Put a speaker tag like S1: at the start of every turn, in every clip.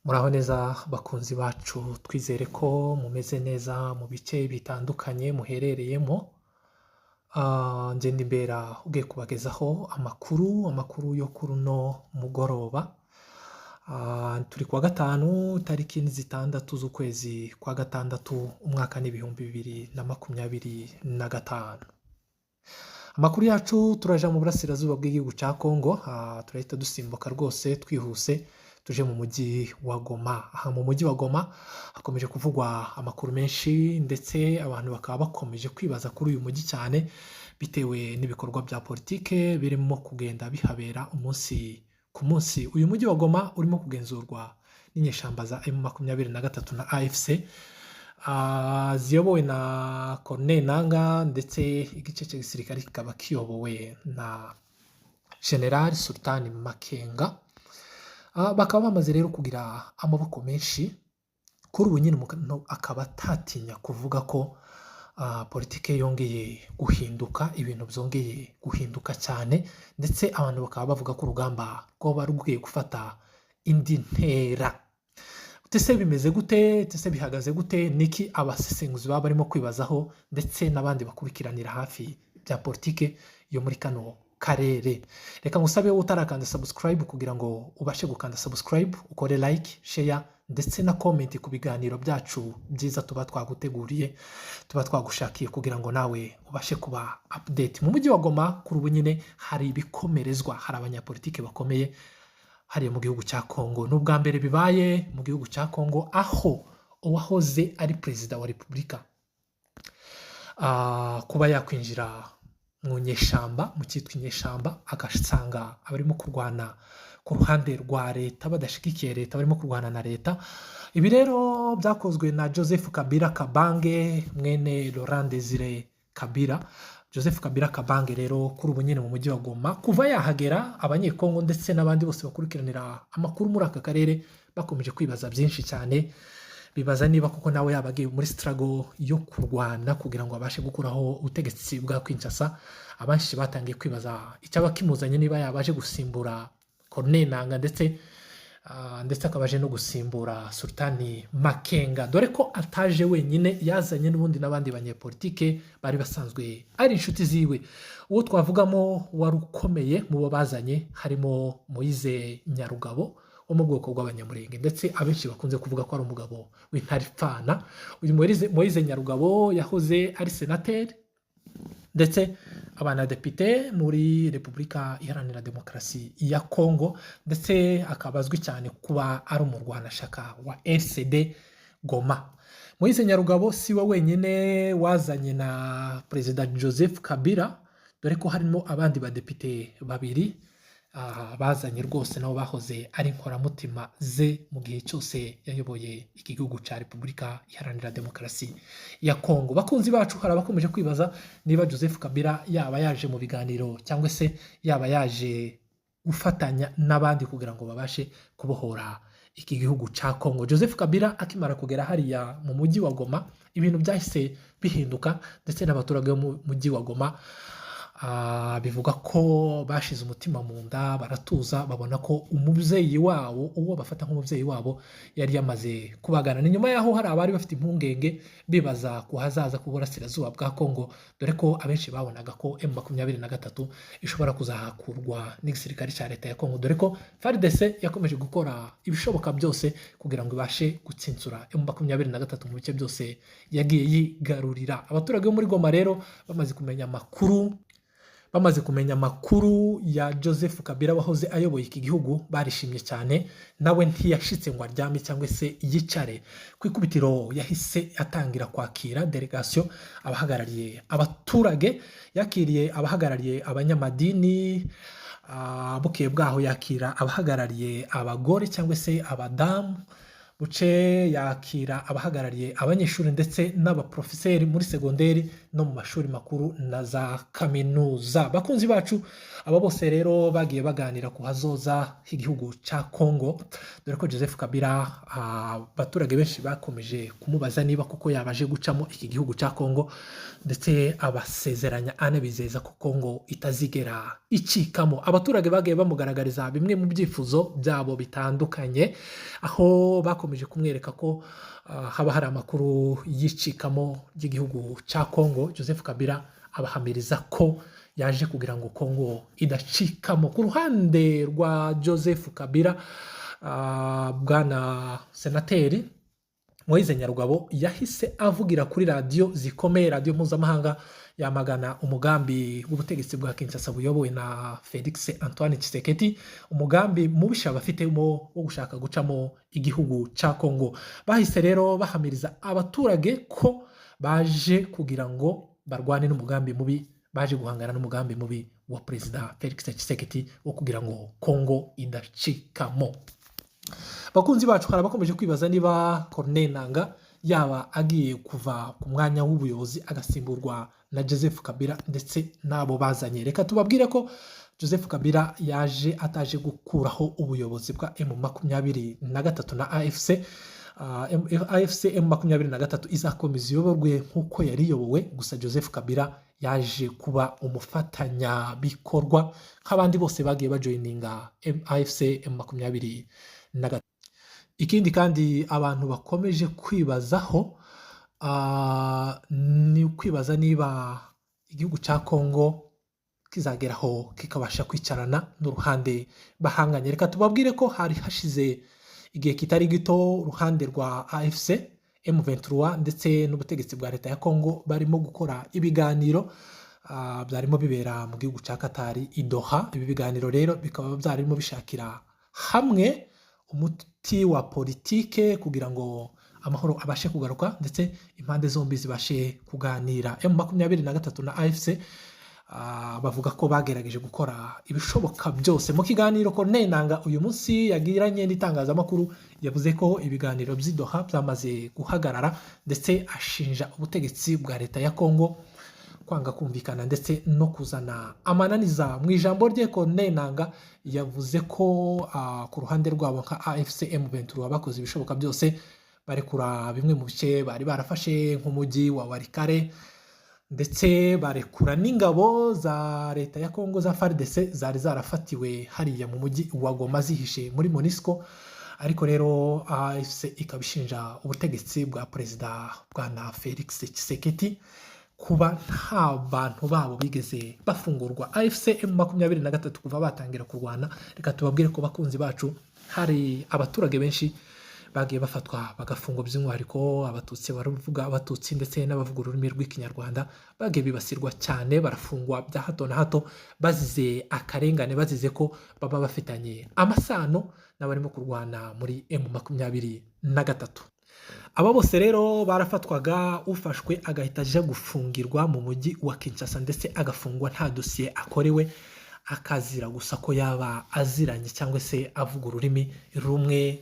S1: Muraho neza bakunzi bacu, twizere ko mumeze neza mu bice bitandukanye muherereyemo. Njye ndi Mbera ugiye kubagezaho amakuru yo kuri uno mugoroba. Turi kuwa gatanu, tariki ni 6 z'ukwezi kwa gatandatu, umwaka ni 2025. Amakuru yacu turaja mu burasirazuba bw'igihugu cya Kongo, turahita dusimbuka rwose twihuse tuje mu mujyi wa Goma. Aha mu mujyi wa Goma hakomeje kuvugwa amakuru menshi, ndetse abantu bakaba bakomeje kwibaza kuri uyu mujyi cyane bitewe n'ibikorwa bya politike birimo kugenda bihabera umunsi ku munsi. Uyu mujyi wa Goma urimo kugenzurwa n'inyeshyamba za M23 na AFC, ziyobowe na Corneille Nangaa, ndetse igice cya gisirikare kikaba kiyobowe na General Sultan Makenga. Bakaba bamaze rero kugira amaboko menshi. Kuri ubu nyine umuntu akaba atatinya kuvuga ko politike yongeye guhinduka, ibintu byongeye guhinduka cyane, ndetse abantu bakaba bavuga ko urugamba rwoba rugiye gufata indi ntera. Ese bimeze gute? Ese bihagaze gute? Niki abasesenguzi baba barimo kwibazaho, ndetse n'abandi bakurikiranira hafi bya politike yo muri kano karere? Reka ngusabe utarakanda subscribe kugira ngo ubashe gukanda subscribe, ukore like, share ndetse na comment ku biganiro byacu byiza tuba twaguteguriye, tuba twagushakiye, kugira ngo nawe ubashe kuba update. Mu mujyi wa Goma kuri ubu nyine hari ibikomerezwa, hari abanyapolitike bakomeye hariya mu gihugu cya Kongo. Ni ubwa mbere bibaye mu gihugu cya Kongo aho uwahoze ari perezida wa repubulika kuba yakwinjira mu nyeshamba, mu cyitwa inyeshamba, agasanga abarimo kurwana ku ruhande rwa leta badashyigikiye leta, barimo kurwana na leta. Ibi rero byakozwe na Joseph Kabila Kabange, mwene Laurent Desire Kabila. Joseph Kabila Kabange rero kuri ubu nyine mu mujyi wa Goma, kuva yahagera, Abanyekongo ndetse n'abandi bose bakurikiranira amakuru muri aka karere bakomeje kwibaza byinshi cyane, bibaza niba koko nawe yaba agiye muri struggle yo kurwana kugira ngo abashe gukuraho ubutegetsi bwa Kinshasa. Abenshi batangiye kwibaza icyaba kimuzanye, niba yaba aje gusimbura Corneille Nangaa, ndetse akaba aje no gusimbura Sultani Makenga, dore ko ataje wenyine, yazanye n'ubundi n'abandi banyepolitike bari basanzwe ari inshuti ziwe. Uwo twavugamo wari ukomeye mu bo bazanye harimo Moise Nyarugabo wo mu bwoko bw'Abanyamurenge, ndetse abenshi bakunze kuvuga ko ari umugabo w'intaripfana. Uyu Moise Nyarugabo yahoze ari senateri ndetse aba na depite muri Repubulika Iharanira Demokarasi ya Kongo, ndetse akaba azwi cyane kuba ari umurwanashyaka wa RCD Goma. Moise Nyarugabo si we wenyine wazanye na Perezida Joseph Kabila, dore ko harimo abandi badepite babiri bazanye rwose, nabo bahoze ari inkoramutima ze mu gihe cyose yayoboye iki gihugu cya Repubulika Iharanira Demokarasi ya Kongo. Bakunzi bacu, hari abakomeje kwibaza niba Joseph Kabila yaba yaje mu biganiro cyangwa se yaba yaje gufatanya n'abandi kugira ngo babashe kubohora iki gihugu cya Kongo. Joseph Kabila akimara kugera hariya mu mujyi wa Goma, ibintu byahise bihinduka, ndetse n'abaturage bo mu mujyi wa Goma bivuga ko bashize umutima mu nda, baratuza, babona ko umubyeyi wabo, uwo bafata nk'umubyeyi wabo, yari yamaze kubagana. Ni nyuma y'aho hari abari bafite impungenge bibaza ku hazaza k'uburasirazuba bwa Kongo, dore ko abenshi babonaga ko M23 ishobora kuzahakurwa n'igisirikare cya leta ya Kongo, dore ko FARDC yakomeje gukora ibishoboka byose kugira ngo ibashe gutsinsura M23 mu bice byose yagiye yigarurira. Abaturage bo muri Goma rero bamaze kumenya amakuru ya Joseph Kabila wahoze ayoboye iki gihugu, barishimye cyane. Nawe ntiyashitse ngo aryame cyangwa se yicare. Ku ikubitiro yahise atangira kwakira delegation, abahagarariye abaturage, yakiriye abahagarariye abanyamadini, bukeye bwaho yakira abahagarariye abagore cyangwa se abadamu. Bukeye bwaho yakira abahagarariye Buce yakira abahagarariye abanyeshuri ndetse n'abaprofeseri muri segonderi no mu mashuri makuru na za kaminuza. Bakunzi bacu, aba bose rero bagiye baganira ku hazoza h'igihugu cya Congo, dore ko Joseph Kabila abaturage benshi bakomeje kumubaza niba kuko yabaje gucamo iki gihugu cya Congo, ndetse abasezeranya anabizeza ko Congo itazigera icikamo. Abaturage bagiye bamugaragariza bimwe mu byifuzo byabo bitandukanye, aho bakomeje kumwereka ko haba hari amakuru y'icikamo ry'igihugu cya Congo. Joseph Kabila abahamiriza ko yaje kugira ngo Congo idacikamo. Ku ruhande rwa Joseph Kabila, bwana senateri Moise Nyarugabo yahise avugira kuri radiyo zikomeye, radiyo mpuzamahanga, yamagana umugambi w'ubutegetsi bwa Kinshasa buyobowe na Felix Antoine Tshisekedi, umugambi mubisha bafitemo wo gushaka gucamo igihugu cya Congo. Bahise rero bahamiriza abaturage ko baje kugira ngo barwane n'umugambi mubi, baje guhangana n'umugambi mubi wa Perezida Felix Tshisekedi wo kugira ngo Congo idacikamo. Bakunzi bacu, hari abakomeje kwibaza niba Corneille Nangaa yaba agiye kuva ku mwanya w'ubuyobozi agasimburwa na Joseph Kabila ndetse n'abo bazanye. Reka tubabwire ko Joseph Kabila yaje ataje gukuraho ubuyobozi bwa M23 na AFC. AFC M23 izakomeza iyoborwe nk'uko yari iyobowe, gusa Joseph Kabila yaje kuba umufatanyabikorwa nk'abandi bose bagiye bajoyininga AFC M23. Ikindi kandi abantu bakomeje kwibazaho ni ukwibaza niba igihugu cya Congo kizageraho kikabasha kwicarana n'uruhande bahanganye. Reka tubabwire ko hari hashize igihe kitari gito uruhande rwa AFC M23 ndetse n'ubutegetsi bwa leta ya Congo barimo gukora ibiganiro byarimo bibera mu gihugu cya Qatar i Doha. Ibi biganiro rero bikaba byarimo bishakira hamwe umuti wa politike kugira ngo amahoro abashe kugaruka ndetse impande zombi zibashe kuganira. M23 na AFC bavuga ko bagerageje gukora ibishoboka byose. Mu kiganiro Corneille Nangaa uyu munsi yagiranye n'itangazamakuru, yavuze ko ibiganiro by'i Doha byamaze guhagarara, ndetse ashinja ubutegetsi bwa leta ya Congo kwanga kumvikana ndetse no kuzana amananiza. Mu ijambo rye, Corneille Nangaa yavuze ko ku ruhande rwabo nka AFC M23 bakoze ibishoboka byose barekura bimwe mu bice bari barafashe nk'umujyi wa Walikale, ndetse barekura n'ingabo za leta ya Congo za FARDC zari zarafatiwe hariya mu mujyi wa Goma zihishe muri MONUSCO. Ariko rero AFC ikaba ishinja ubutegetsi bwa Perezida bwana Felix Tshisekedi kuba nta bantu babo bigeze bafungurwa. AFC M23 kuva batangira kurwana, reka tubabwire ko bakunzi bacu hari abaturage benshi bagiye bafatwa bagafungwa, by'umwihariko Abatutsi, baravuga Abatutsi ndetse n'abavuga ururimi rw'Ikinyarwanda bagiye bibasirwa cyane, barafungwa bya hato na hato bazize akarengane, bazize ko baba bafitanye amasano n'abarimo kurwana muri M23. Aba bose rero barafatwaga, ufashwe agahita aja gufungirwa mu mujyi wa Kinshasa, ndetse agafungwa nta dosiye akorewe, akazira gusa ko yaba aziranye cyangwa se avuga ururimi rumwe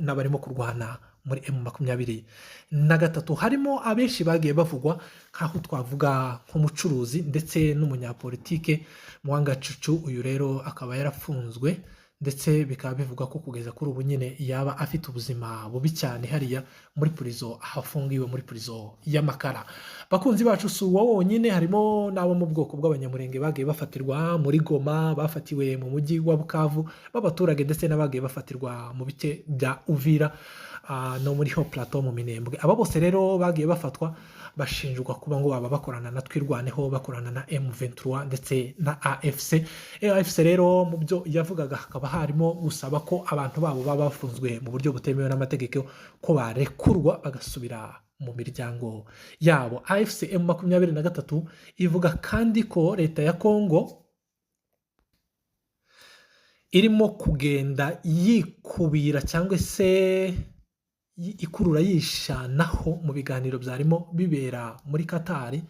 S1: n'abarimo kurwana muri M23. Harimo abenshi bagiye bavugwa, nk'aho twavuga nk'umucuruzi ndetse n'umunyapolitike Mwangachuchu. Uyu rero akaba yarafunzwe, ndetse bikaba bivugwa ko kugeza kuri ubu nyine yaba afite ubuzima bubi cyane hariya muri purizo, aho afungiwe muri purizo y'amakara. Bakunzi bacu, si uwo wonyine, harimo n'abo mu bwoko bw'Abanyamurenge bagiye bafatirwa muri Goma, bafatiwe mu mujyi wa Bukavu b'abaturage, ndetse n'abagiye bafatirwa mu bice bya Uvira no muri Haut Plateau mu Minembwe. Aba bose rero bagiye bafatwa bashinjwa kuba ngo baba bakorana na Twirwaneho, bakorana na M23 ndetse na AFC. AFC rero mu byo yavugaga hakaba harimo gusaba ko abantu babo baba bafunzwe mu buryo butemewe n'amategeko ko barekurwa bagasubira mu miryango yabo. AFC M23 ivuga kandi ko leta ya Congo irimo kugenda yikubira cyangwa se ikurura yishanaho mu biganiro byarimo bibera muri Katari.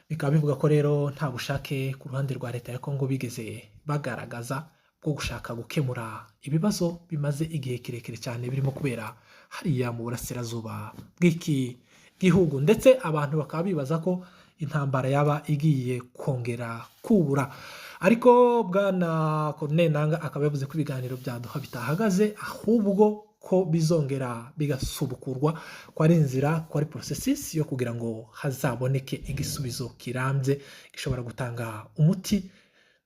S1: Bikaba bivuga ko rero nta bushake ku ruhande rwa leta ya Congo bigeze bagaragaza. bwo gushaka gukemura ibibazo bimaze igihe kirekire cyane birimo kubera hariya mu burasirazuba bw'iki gihugu, ndetse abantu bakaba bibaza ko intambara yaba igiye kongera kubura. Ariko bwana Corneille Nangaa akaba yavuze ko ibiganiro bya Doha bitahagaze, ahubwo ko bizongera bigasubukurwa, ko ari inzira, ko ari processus yo kugira ngo hazaboneke igisubizo kirambye gishobora gutanga umuti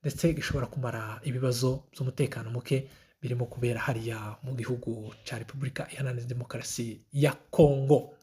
S1: ndetse gishobora kumara ibibazo by'umutekano muke birimo kubera hariya mu gihugu cya Repubulika Iharanira Demokarasi ya Kongo.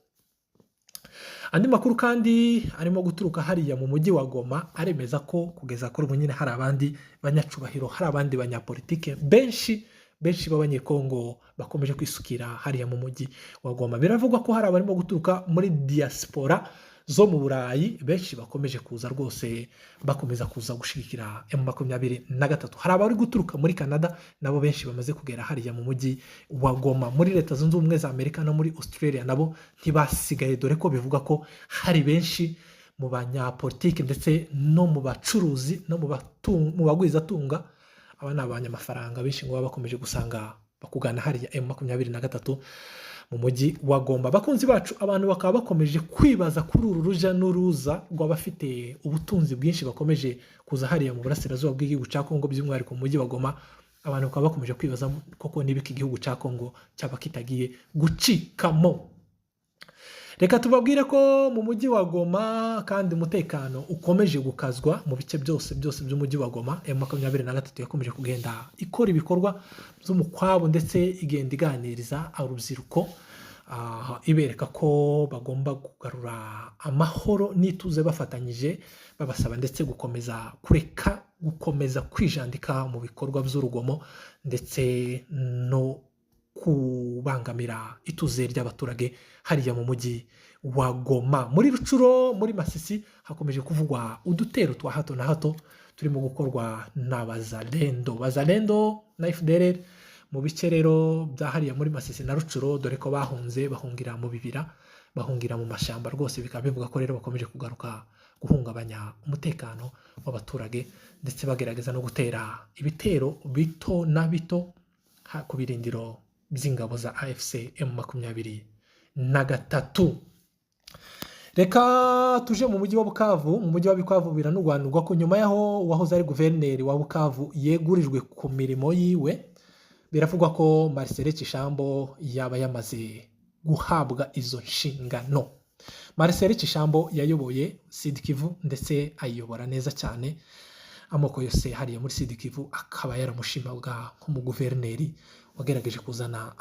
S1: Andi makuru kandi arimo guturuka hariya mu mujyi wa Goma aremeza ko kugeza kuri ubu nyine hari abandi banyacubahiro, hari abandi banyapolitike benshi benshi b'Abanyekongo bakomeje kwisukira hariya mu mujyi wa Goma. Biravugwa ko hari abarimo guturuka muri diaspora zo mu Burayi benshi bakomeje kuza rwose, bakomeza kuza gushyigikira M23. Hari abari guturuka muri Canada nabo benshi bamaze kugera hariya mu mujyi wa Goma. Muri Leta Zunze Ubumwe za Amerika no muri Australia nabo ntibasigaye, dore ko bivuga ko hari benshi mu banyapolitiki ndetse no mu bacuruzi no mu bagwizatunga, aba ni abanyamafaranga benshi, ngo baba bakomeje gusanga bakugana hariya M23 mu mujyi wa Goma. Bakunzi bacu, abantu bakaba bakomeje kwibaza kuri uru ruja n'uruza rw'abafite ubutunzi bwinshi bakomeje kuza hariya mu burasirazuba bw'igihugu cya Kongo, by'umwihariko mu mujyi wa Goma. Abantu bakaba bakomeje kwibaza koko niba iki gihugu cya Kongo cyaba kitagiye gucikamo. Reka tubabwire ko mu mujyi wa Goma kandi umutekano ukomeje gukazwa mu bice byose byose by'umujyi wa Goma. M23 yakomeje kugenda ikora ibikorwa by'umukwabu, ndetse igenda iganiriza urubyiruko, ibereka ko bagomba kugarura amahoro n'ituze bafatanyije, babasaba ndetse gukomeza kureka gukomeza kwijandika mu bikorwa by'urugomo ndetse no kubangamira ituze ry'abaturage hariya mu mujyi wa Goma. Muri Rucuro, muri Masisi, hakomeje kuvugwa udutero twa hato na hato turimo gukorwa na Bazalendo, Bazalendo na FDLR mu bice rero bya hariya muri Masisi na Rucuro, dore ko bahunze, bahungira mu bibira, bahungira mu mashyamba rwose. Bikaba bivuga ko rero bakomeje kugaruka guhungabanya umutekano w'abaturage, ndetse bagerageza no gutera ibitero bito na bito ku birindiro by'ingabo za AFC M23. Reka tuje mu mujyi wa Bukavu. Mu mujyi wa Bukavu biranurwanurwa ko nyuma y'aho uwahoze ari guverineri wa Bukavu yegurijwe ku mirimo yiwe, biravugwa ko Marcel Cishambo yaba yamaze guhabwa izo nshingano. Marcel Cishambo yayoboye Sud Kivu ndetse ayiyobora neza cyane, amoko yose hariya muri Sud Kivu akaba yaramushimaga nk'umuguverineri wagerageje kuzana